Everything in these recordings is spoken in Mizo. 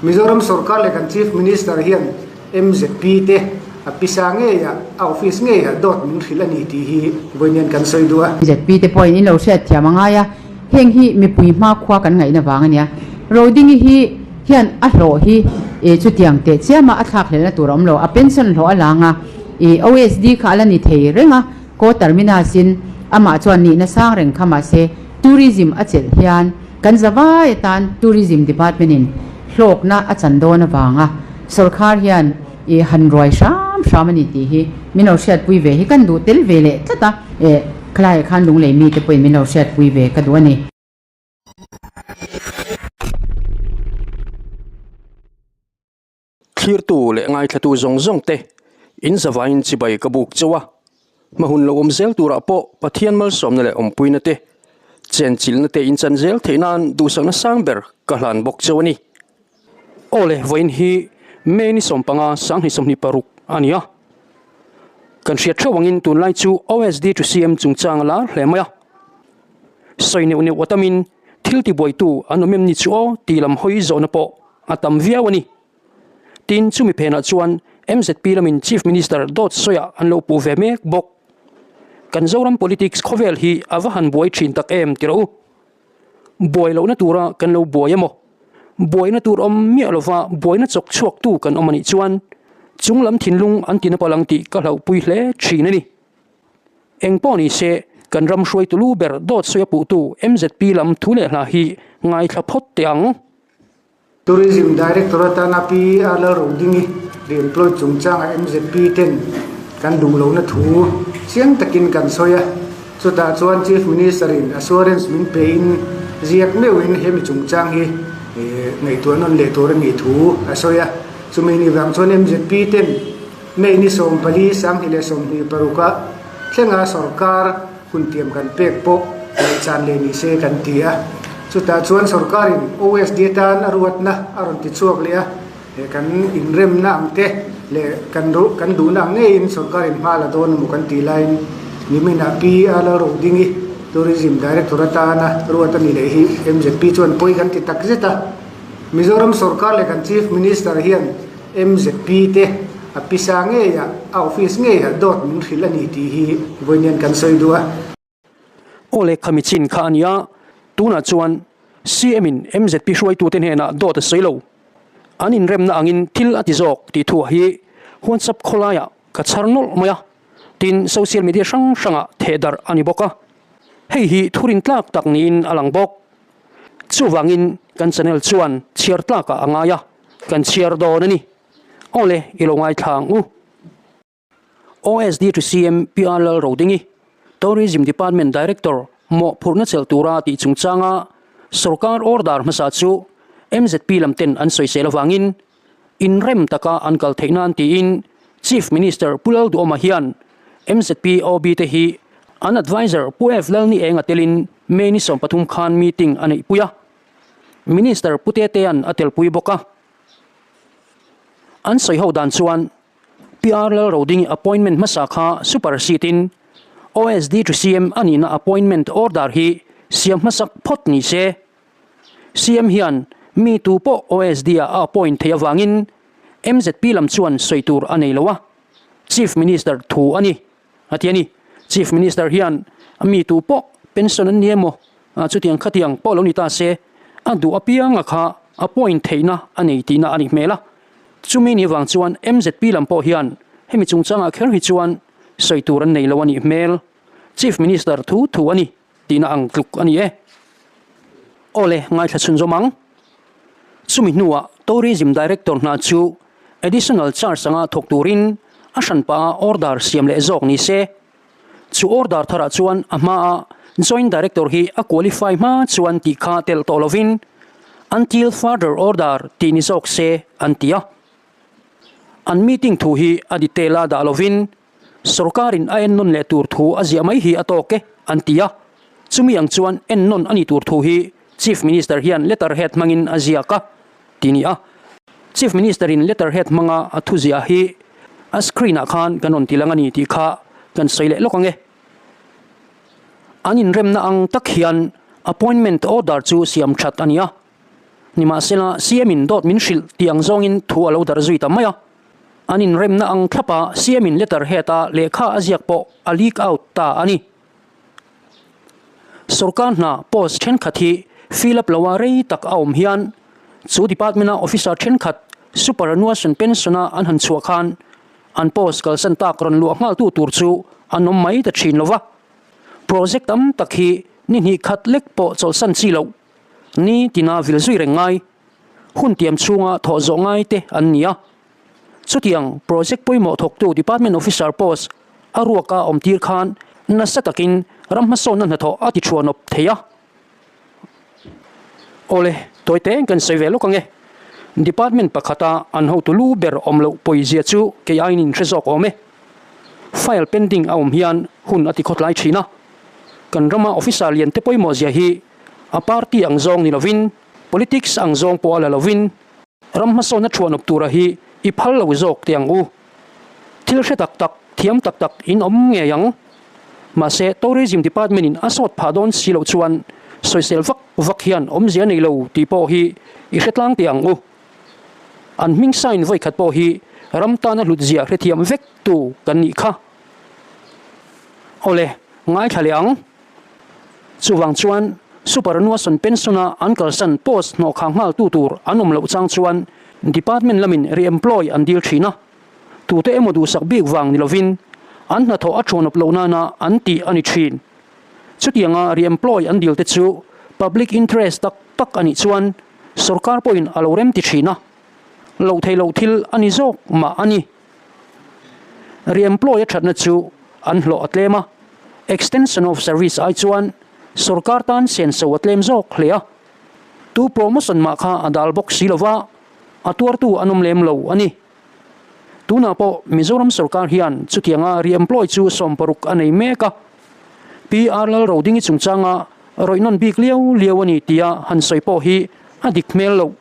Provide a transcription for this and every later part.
Mizoram sorkar leh kan Chief Minister hian MZP te a pisa ngei ah, a office ngei ah dawt min hrilh a ni tih hi vawiin hian kan sawi duh a. MZP te pawhin in lo hriat thiam a ngai a, heng hi mipui hmakhua kan ngaihna vang a nia. Rodingi hi hian a hlawh hi e chutiang teh chiama a thlak hlelna tur a awm lo, a pension hlawh a lang a, e OSD kha a la ni thei reng a, Ko terminus in amah chuan nihna sang reng kha mahse tourism a chelh hian kan zavai atan tourism department in hlawkna a chan dawn avanga sorkar hian i han ruai hram hram a ni tih hi min lo hriatpui ve hi kan duh tel ve leh tlat a, eh khalaiah khan lunglei mite pawhin min lo hriatpui ve ka duh a ni. Thlirtu leh ngaithlatu zawng zawng te in zavaiin chibai ka buk chauh a, hma hun lo awm zel turah pawh Pathian malsawmna leh awmpuina te, chenchilhna te in chan zel theih nan duhsakna sang ber ka hlan bawk chauh a ni. Aw le, vawiin hi May ni 15 2026 a ni a. Kan hriat theuh angin tunlai chu OSD to CM chungchang a lar hle mai a. Sawi neuh neuh a tamin thil tibuaitu an awm em ni chu aw tih lam hawi zawhna pawh a tam viau a ni. Tin, chumi phenah chuan MZP lamin Chief Minister dawt sawiah an lo puh ve mek bawk. Kan Zoram politics khawvel hi a va han buai thin tak em ti rawh u. Buai lohna tura kan lo buai emaw, buaina tur awm miah lova buaina chawk chhuaktu kan awm a nih chuan chunglam thinlung an tina palh ang tih ka hlauhpui hle thin a ni. Eng pawh ni se, kan ram hruaitu lu ber dawt sawi a puhtu MZP lam thu leh hla hi ngaithla phawt teh ang. Tourism Director atana Pi Lalrodingi re-employed chungchanga MZP ten kan duh lohna thu chiang takin kan sawi a, chutah chuan Chief Minister in assurance min pein ziak meuhin hemi chungchang hi ngaihtuah nawn leh tur a nih thu a sawi a. Chumi ni vang chuan MZP ten May ni 14, 2026 ah thlenga sorkar Hun tiam kan pek pawh ngaihchan leh ni se kan ti a, chutah chuan sorkarin OSD atan a ruatna a rawn ti chhuak leh a, he kan inremna ang te leh kan kan duhna ang ngeiin sorkarin hma la dawn emaw kan tih laiin niminah Pi A Lalrodingi Tourism Director atana ruat a ni leh hi MZP chuan pawi kan ti tak zet a, Mizoram sorkar leh kan Chief Minister hian MZP te a pisa ngei ah, a office ngei ah dawt min hrilh a ni tih hi vawiin hian kan sawi duh a. Aw le khami chin kha a nia, tunah chuan CM in MZP hruaitute hnenah dawt a sawi lo. An inremna angin thil a ti zawk tih thu hi WhatsApp khawlaiah ka chhar nawlh mai a, tin social media hrang hrangah thehdarh a ni bawk a. Hei hi thurin tlak tak niin a lang bawk. Chuvangin kan channel chuan chhiar tlakah a ngai a, kan chhiar dawn a ni. Awle, i lo ngaithla ang u. OSD to CM PR Lalrodingi, Tourism Department Director mawhphurhna chelh tura tih chungchanga sorkar order hmasa chu MZP lam ten an sawisel avangin inrem taka an kal theih nan tiin Chief Minister Pu Lalduhawma hian MZP OB te hi an adviser Pu F Lalni Enga telin May ni 13 khan meeting a neihpui a, Minister Pu Tetea'n a telpui bawk a. An sawi ho dan chuan PR Lalrodingi appointment hmasa kha supersede in OSD to CM a nihna appointment order hi siam hmasak phawt ni se. CM hian mi tu pawh OSD ah a appoint thei avangin MZP lam chuan sawi tur a nei lo a, Chief Minister thu a ni a ti a ni. Chief Minister hian mi tu pawh pension an ni emaw chutiang khatiang pawh lo ni ta se a duh apianga kha appoint theihna a nei tihna a ni hmel a. Chumi ni vang chuan MZP lam pawh hian hemi chungchangah kher hi chuan sawi tur an nei lo a nih hmel. Chief Minister thu thu a ni. Tihna ang tluk a ni e. Awle, ngaithla chhunzawm ang. Chumi hnuah Tourism Director hna chu additional charge anga thawk turin a hranpa a order siam leh zawk ni se. Chu order tharah chuan a hmaa Joint Director hi a qualify hma chuan tih kha telh tawh lovin until further order tih ni zawk se an ti a. An meeting thu hi a detail a dah lovin Sorkarin a ennawn leh tur thu a ziah mai hi a tawk e, an ti a. Chumi ang chuan ennawn a ni tur thu hi Chief Minister hian letterhead hmangin a ziak a, ti ni a. Chief Minister-in letterhead hmanga a thu ziah hi a screen-ah khan kan rawn ti lang a ni tih kha kan sawi leh lawk ang e. An inremna ang tak hian appointment order chu siam that a ni a. Nimahsela, CM in dawt min hrilh tih ang zawngin thu a lo darh zui ta mai a. An inremna ang thlapa CM in letter head a lehkha a ziak pawh a leak out ta a ni. Sorkar hna post thenkhat hi fill up loa rei tak a awm hian chu department a officer thenkhat superannuation pension a an han chhuah khan an post kalsan tak rawn luah nghaltu tur chu an awm mai ta thin lova. Project tam tak hi ni hnih khat lek pawh chawlhsan chi loh ni tina vil zui reng ngai, hun tiam chhunga thawh zawh ngai te an ni a. Chutiang project pawimawh thawktu department officer post a ruaka awm tir khan nasa takin ram hmasawnna hnathawh a ti thuanawp thei a. Awle, tawi teng kan sawi ve lawk ange. Department pakhata an hotu lu ber awm loh pawizia chu kei aiin in hre zawk awm e. File pending a awm hian hun a ti khawtlai thin a. Kan rama officer lian te pawimawh zia hi a party ang zawng ni lovin, politics ang zawng pawh a la lovin, Ram hmasawnna thuanawp tura hi i phal lo zawk teh ang u. Thil hre tak tak, thiam tak tak in awm ngei ang. Mahse, Tourism Department in a sawt phah dawn si loh chuan sawisel vak vak hian awmzia nei lo tih pawh hi i hre tlang teh ang u. An hming sign vawikhat pawh hi ram tana hlutzia hrethiam vek tu kan nih kha. Awle, ngaithla leh ang. Chuvang chuan Superannuation Pension-a an kalsan post hnawhkhah nghaltu tur an awm loh chang chuan Department lamin re-employ an dil thin a, tute emaw duhsak bik vang ni lovin an hnathawh a thuanawp loh nana an tih a ni thin. Chutianga re-employ an dil te chu public interest tak tak a nih chuan sorkar pawhin a lo remti thin a, loh theih loh thil a ni zawk mah a ni. Re-employ a thatna chu an hlawh a tlem a, extension of service ai chuan sorkar tan senso a tlem zawk hle a, tu promotion mah kha a dal bawk si lova, a tuartu an awm lem lo a ni. Tunah pawh Mizoram sorkar hian chutianga re-employ chu 60 a nei mek a, PR Lalrodingi chungchanga rawih nawn bik liau liau a ni tia han sawi pawh hi a dik hmel loh.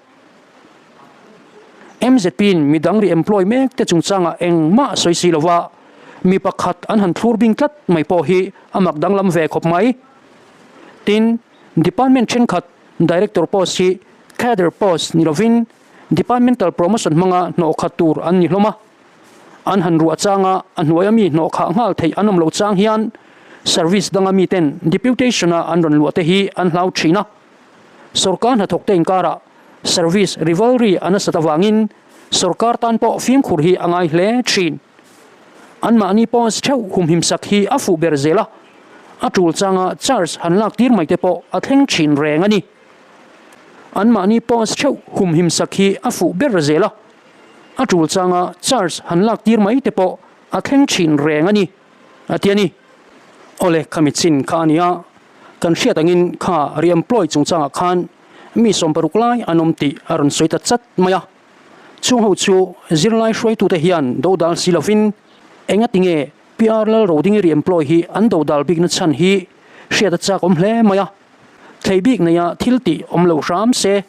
MZP-in midang re-employ mek te chungchangah engmah sawi si lova mi pakhat an han thlur bing tlat mai pawh hi a mak danglam ve khawp mai. Tin, Department thenkhat Director post hi Cadre post ni lovin Departmental Promotion hmanga hnawhkhat tur an ni hlawm a. An han ruah changa a hnuaia mi hnawhkhah nghal theih an awm lo chang hian Service danga miten Deputation-a an rawn luah te hi an hlau thin a. Sorkar hnathawkte inkarah service rivalry a nasat avangin sorkar tan pawh fimkhur hi a ngai hle thin. Anmahni post theuh humhim sak hi a fuh ber zel a, a tul changa charge han lak tir mai te pawh a thleng thin reng a ni. Anmahni post theuh humhim sak hi a fuh ber zel a, a tul changa charge han lak tir mai te pawh a thleng thin reng a ni, a ti a ni. Awle, khami chin kha a ni a. Kan hriat angin kha re-employ chungchangah khan mi 60 lai an awm tih a rawn sawi ta chat mai a. Chung ho chu zirlai hruaitute hian dodal si lovin engati nge PR Lalrodingi re-employ hi an dodal bikna chhan hi hriat a chak awm hle mai a. Thlei bik neia thil tih awm lo hram se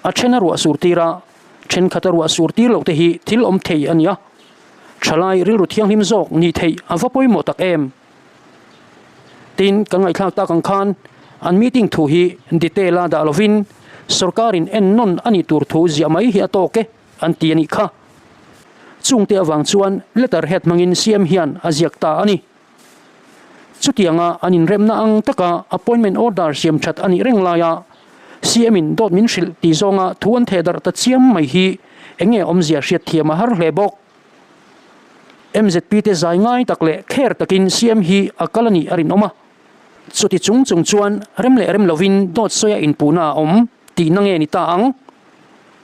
a then a ruah sur tir a, thenkhat a ruah sur tir loh te hi thil awm thei a ni a. Thalai rilru thianghlim zawk nih theih a va pawimawh tak em? Tin, kan ngaihthlak tak ang khan an meeting thu hi detail a dah lovin sorkarin en nawn a nih tur thu ziah mai hi a tawk e an ti a nih kha. Chungte avang chuan letter head hmangin CM hian a ziak ta a ni. Chutianga an inremna ang taka appointment order siam that a nih reng laia CM in dawt min hrilh tih zawnga thu an theh darh ta chiam mai hi eng nge awmzia hriatthiam a har hle bawk. MZP te zai ngai tak leh kher takin CM hi a kal a nih a rinawm a. Chuti chung chung chuan rem leh rem lovin dawt sawi a inpuhna a awm tihna nge ni ta ang?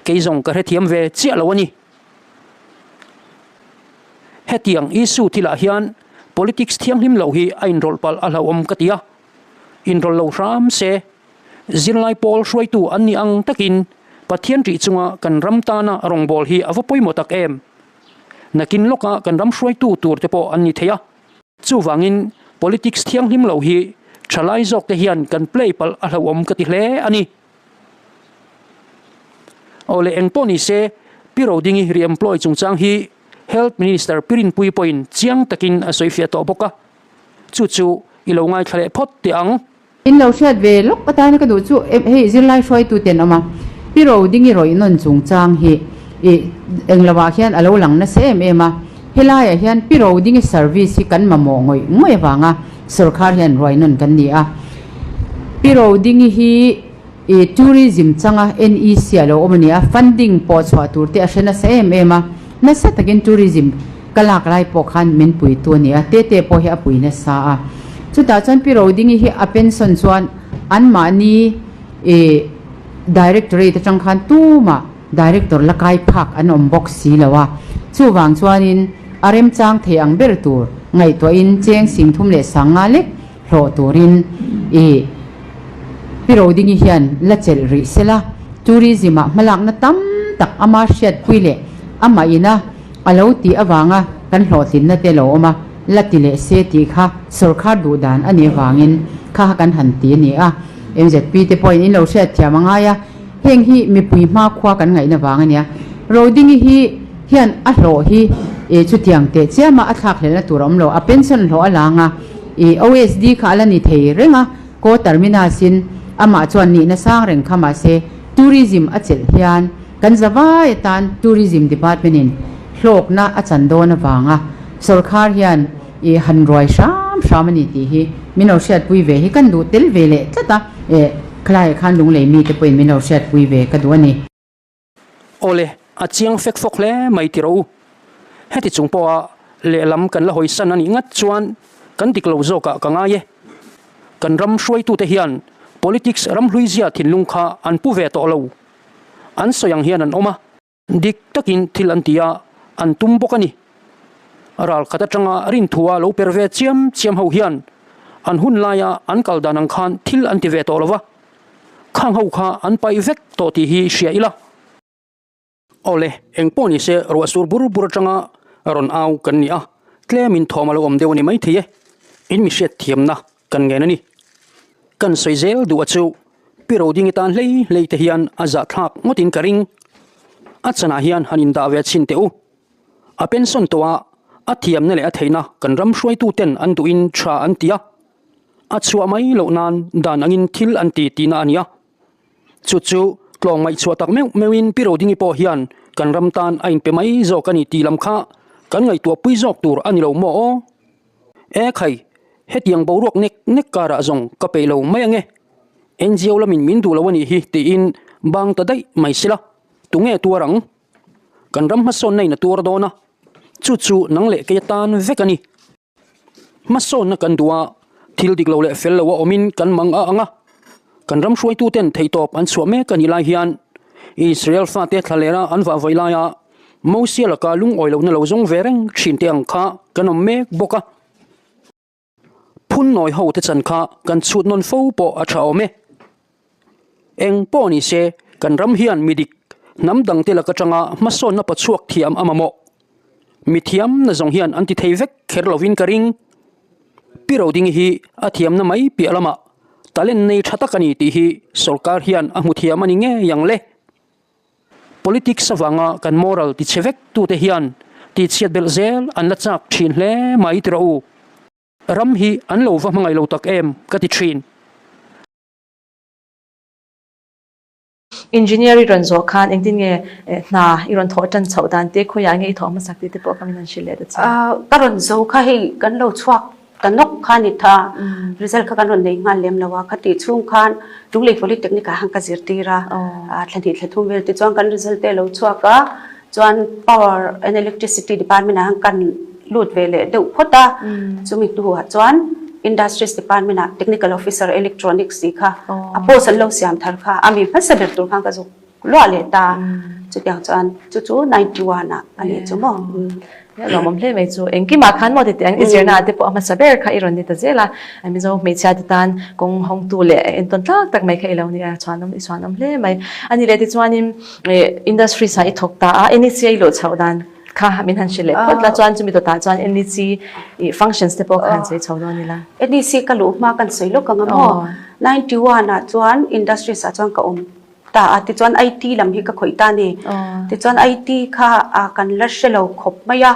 Kei zawng ka hrethiam ve chiah lo a ni. Hetiang issue thilah hian politics thianghlim lo hi a inrawlh palh a hlauhawm ka ti a. Inrawlh lo hram se Zirlai pawl hruaitu an nih ang takin Pathian ṭih chunga kan ram tana rawngbâwl hi a va pawimawh tak em! Nakin lawka kan ram hruaitu turte pawh an ni thei a. Chuvangin politics thianghlim lo hi ṭhalai zawkte hian kan play palh a hlauhawm ka ti hle a ni. Aw le eng pawh ni se, Pi Rodingi re-employ chungchang hi Health Minister Pi Rinpuii pawhin chiang takin a sawifiah tawh bawk a. Chu chu i lo ngaithla leh phawt teh ang. In lo hriat ve lawk atana ka duh chu hei zirlai hruaitu te an awm a. Pi Rodingi rawih nawn chungchang hi ih englo ah hian a lo lang nasa em em a, helaiah hian Pi Rodingi service hi kan mamawh ngawih ngawih avanga sawrkhar hian ruai nawn kan ni a. Pi Rodingi hi ih tourism changa NEC a lo awm a ni a, funding pawh chhuah tur te a hre nasa em em a, nasa takin tourism ka lak lai pawh khan min puitu a ni a, Tete pawh hi a pui nasa a. Chutah chuan Pi Rodingi hi a pension chuan anmahni ih Directorate atang khan tumah Director la kai phak an awm bawk si lo a, chuvang chuanin a remchang thei ang ber tur ngaihtuahin cheng singthum leh sanga lek hlawh turin ih Pi Rodingi hian la chelh rih sela, tourism ah hmalakna tam tak ama hriatpui leh amah ina a lo tih avanga kan hlawhtlinna te lo awm a, la ti leh se tih kha sawrkhar duh dan a nih avangin kha kan han ti a ni a. MZP te pawhin in lo hriatthiam a ngai a, heng hi mipui hmakhua kan ngaihna vang a nia. Rodingi hi hian a hlawh hi ih chutiang teh chiama a thlak hlelna tur a awm lo, a pension hlawh a lang a, ih OSD kha a la ni thei reng a, ko terminus in amah chuan nihna sang reng kha mahse tourism a chelh hian kan zavai atan tourism department in hlawkna a chan dawn avanga sawrkhar hian ih han ruai hram hram a ni tih hi min lo hriatpui ve hi kan duh tel ve leh tlat a, eh khalaiah khan lunglei mite pawhin min lo hriatpui ve ka duh a ni. Awle, a chiang fek fawk hle mai ti rawh u. Heti chung pawha lehlam kan la hawisan a nih ngat chuan kan dik lo zawkah ka ngai e. Kan ram hruaitute hian politics ramhluizia thinlung kha an pu ve tawh lo. An sawi ang hian an awm a. Dik takin thil an ti a, an tum bawk a ni. Ral khat atanga rinthua lo per ve chiam chiam ho hian an hun laia an kal dan ang khan thil an ti ve tawh lo va, khang ho kha an paih vek tawh tih hi hria ila. Awle, eng pawh ni se ruah sur bur bur atanga rawn au kan ni a, tlemin thawm a lo awm deuh a ni maithei e, in mi hriat thiamna kan ngen a ni. Kan sawi zel duh a chu Pi Rodingi tan hlei hlei te hian a zahthlak ngawtin ka ring. A chanah hian han indah ve chhin teh u. A pension tawh a, a thiamna leh a theihna kan ram hruaitu ten an duhin tha an ti a. A chhuah mai loh nan dan angin thil an ti tihna a ni a. Chu chu tlawng ngaihchhuah tak meuh meuhin Pi Rodingi pawh hian kan ram tan a inpe mai zawk a ni tih lam kha kan ngaihtuah pui zawk tur a ni lo maw aw? E khai, hetiang boruak nek nek karah zawng ka peih lo mai ange. NGO lamin min duh lo a nih hi tiin bang ta daih mai sila, tunge tuar ang? Kan ram hmasawnna in a tuar dawn a, chu chu nang leh kei atan vek a ni. Hmasawnna kan duh a, thil dik lo leh fel lo a awmin kan mang a ang a, kan ram hruaituten theihtawp an chhuah mek a nih lai hian Israel fate thlalera an vahvaih laia Mosia laka lungawi lohna lo zawng ve reng thin te ang kha kan awm mek bawk a. Phun nawi ho te chan kha kan chhut nawn fo pawh a tha awm e. Eng pawh ni se kan ram hian mi dik hnam dang te lak atanga hmasawnna pachhuak thiam a mamawh. Mi thiam na zawng hian an ti thei vek kher lovin ka ring. Pi Rodingi hi a thiamna mai piah lamah talent nei tha tak a ni tih hi sorkar hian a hmu thiam a ni ngei ang le. Politics avanga kan moral tichhe vek tute hian tihchhiat belh zel an la chak thin hle mai ti rawh u. Ram hi an lo va hmangaih lo tak em ka ti thin. Engineer i rawn zawh khan engtin nge hna i rawn thawh tan chhoh dan te, khawiah nge i thawh hmasak tih te pawh ka min han hrilh leh ta che. Ka rawn zo kha hei kan lo chhuak ta nawk kha ni tha, result kha kan rawn nei nghal lem lo a, kha tih chhung khan Lunglei Polytechnic ah khan ka zirtir a, thla hnih thla thum vel tichuan kan result te a lo chhuak a, chuan Power and Electricity Department ah khan kan lut ve leh deuh phawt a, chumi hnuah chuan Industries Department ah Technical Officer Electronics tih kha a post an lo siam thar kha a mi hmasa ber tur khan ka zuk luah leh ta, chutiang chuan chu chu 91 ah a nih chu maw. Lawmawm hle mai chu engkimah khan maw titi ang i zirna ah te pawh a hmasa ber kha i rawn ni ta zel a, Mizo hmeichhia te tan kawng hawngtu leh entawn tlak tak mai kha i lo ni a, chhuanawm i chhuanawm hle mai. A ni leh tichuanin industries ah i thawk ta a, NEC a i luh chhoh dan kha min han hrilh leh phawt la, chuan chumi dawtah chuan NEC i functions te pawh kha han sawi chho dawn ila. NEC ka luh hma kan sawi lawk ang a maw, 91 ah chuan industries ah chuan ka awm ta a, tichuan IT lam hi ka khawih ta a ni. Tichuan IT kha kan la hre lo khawp mai a,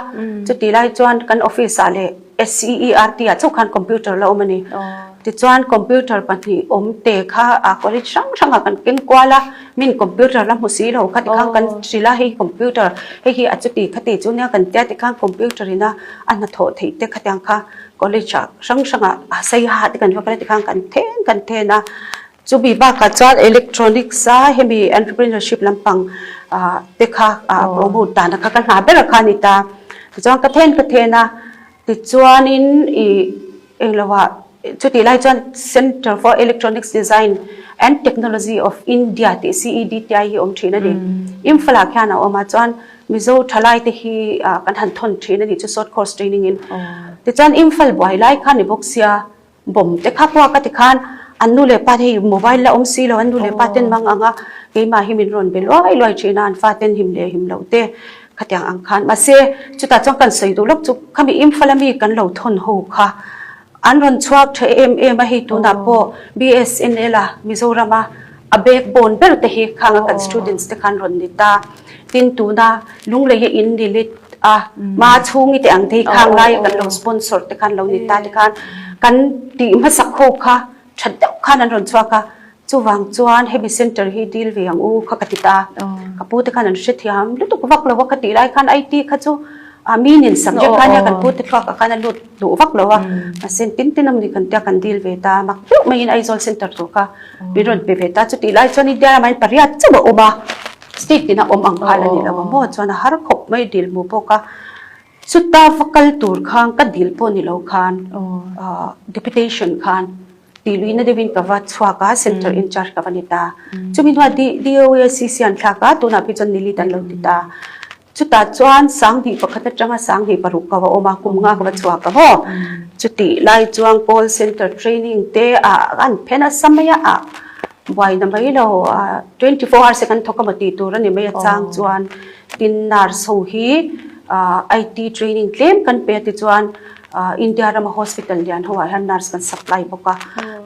chutih lai chuan kan office ah leh SCERT ah chauh khan computer la awm a ni. Tichuan computer pahnih awm te kha college hrang hrangah kan keng kual a, min computer la hmu si lo kha tikhan kan hrilh a, hei computer hei hi a chuti khati chu nia kan tia tikhan computer ina a hnathawh theih te khatiang kha college ah hrang hrangah Saiha te kan va kal a tikhan kan then kan then a. Chumi bakah chuan electronics a hemi entrepreneurship lampang te kha promote dana kha ka hna ber a kha a ni ta. Tichuan ka then ka then a, tichuanin ih engloah chutih lai chuan Centre for Electronics Design and Technology of India tih CEDTI hi awm thin a ni. Imphal ah khian a awm a, chuan Mizo thalai te hi kan han thawn thin a ni chu short course training in. Tichuan Imphal buai lai kha ni bawk sia Bomb te kha pawh a ka ti khan an nu leh pa te hei mobile la awm si lo an nu leh pa ten mang ang a keimah hi min rawn be luai luai thin a an fa ten him leh him loh te khatiang ang khan mahse chutah chuan kan sawi duh lawk chu khami Imphal ami kan lo thawn ho kha an rawn chhuak tha em em a hei tunah pawh BSNL a Mizoram a a backbone ber te hi khang a kan students te khan rawn ni ta tin tuna Lunglei hi in ni lit a ma chhungi te ang te hi khang lai kan lo sponsor te khan lo ni ta te khan kan tih hmasak ho kha that deuh khan an rawn chhuak a chuvang chuan hemi center hi deal ve ang u kha ka ti ta ka pu te khan an hrethiam lutuk vak lo a ka tih lai khan IT kha chu a min in subject kha nia kan pu te thluak ah khan a lut duh vak lo a mahse tin tin awm ni kan tia kan deal ve ta mak deuh maiin Aizawl center tur kha min rawn pe ve ta chutih lai chuan India ramah hian pariat chauh a awm a. State ina awm ang kha la ni lo a maw chuan a har khawp mai dil hmu bawk a, chuta va kal tur khan ka dil pawh ni lo khan deputation khan tih luihna deuhin ka va chhuak a centre in charge ka va ni ta, chumi hnuah DOACC an thlak a tunah phei chuan nilit an lo ti ta, chutah chuan sanghnih pakhat atanga sanghnih paruk ka va awm a kum nga ka va chhuak a maw chutih lai chuan call centre training te ah an phen nasa mai a. Buaina mai lo, 24 hours kan thawk emaw tih tur a ni mai a chang chuan tin nurse ho hi IT training tlem kan pe a tichuan India rama hospital lian ho ah hian nurse kan supply bawk a.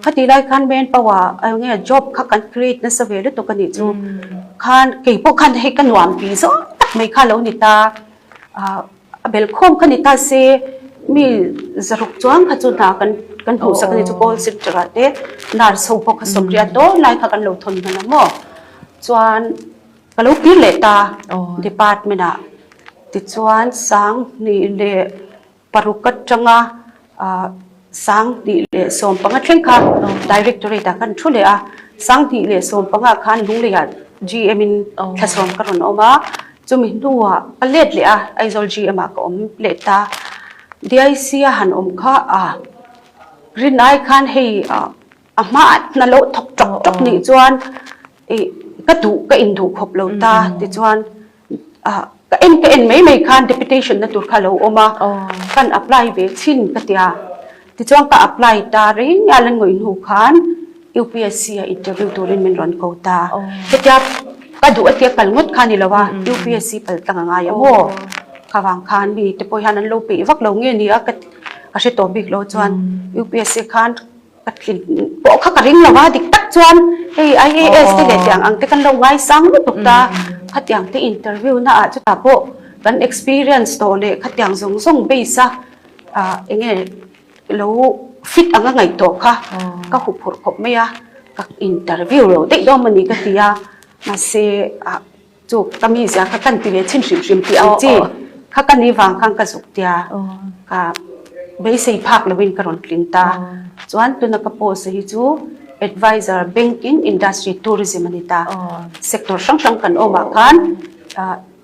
Khatih lai khan manpower eng nge job kha kan create nasa ve lutuk a nih chu khan keipawh khan hei ka nuam ti zawng tak mai kha lo ni ta. A belkhawm kha ni ta se mi zaruk chuang kha chu hna kan kan hmuh sak a ni chu call center ah te nurse ho pawh kha sawmriat dawn lai kha kan lo thawn hman a maw chuan ka lo kir leh ta department ah tichuan sanghnih leh paruk atanga ah 20 15 thleng kha Directorate ah khan thu leh a, 2015 ah khan Lunglei ah GM in thlasawm ka rawn awm a, chumi hnuah ka let leh a, Aizawl GM ah ka awm leh ta. DIC a han awm kha a rin ai khan hei a hmaah hna lo thawk tawk tawk nih chuan ih ka duh ka induh khawp lo ta tichuan Ka en ka en mai mai khan deputation na tur kha lo awm a, kan apply ve chhin ka ti a. Tichuan ka apply ta reng a lan ngawih hnu khan UPSC a interview turin min rawn ko ta. Hetia ka duh atia kal ngawt kha ni lo a, UPSC pal tlang a ngai a maw? Kha vang khan mi te pawh hian an lo peih vak lo nge ni a ka hre tawh bik lo chuan UPSC khan Ka tlin pawh kha ka ring lo a, dik tak chuan hei IAS te leh tiang ang te kan lo ngaisang lutuk ta, khatiang te interview na ah chutah pawh kan experience tawh leh khatiang zawng zawng base a ah eng nge lo fit anga ngaih tawh kha ka huphurh khawp mai a, ka interview lo daih dawn a ni ka ti a, mahse ah. Chu ka mizia kha kan ti ve chhin hrim hrim tih ang chi kha ka ni vang khan ka zuk tia ka beisei phak lovin ka rawn tling ta. Chuan tuna ka post hi chu advisor banking industry tourism a ni ta. Sector hrang hrang kan awmah khan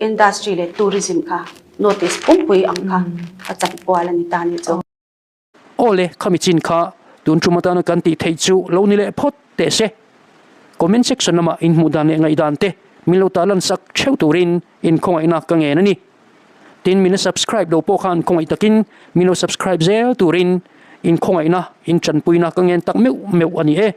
industry leh tourism kha notice pumpui ang kha ka chanpual a ni ta ni chu. Aw le, khami chin kha tun tum atana kan tih theih chu lo ni leh phawt teh se. Comment section lamah inhmuh dan leh ngaihdan te min lo tarlan sak theuh turin inkhawngaihna ka ngen a ni. Tin, min la subscribe lo pawh khan khawngaih takin min lo subscribe zel turin inkhawngaihna, intanpuina ka ngen tak meuh meuh a ni e.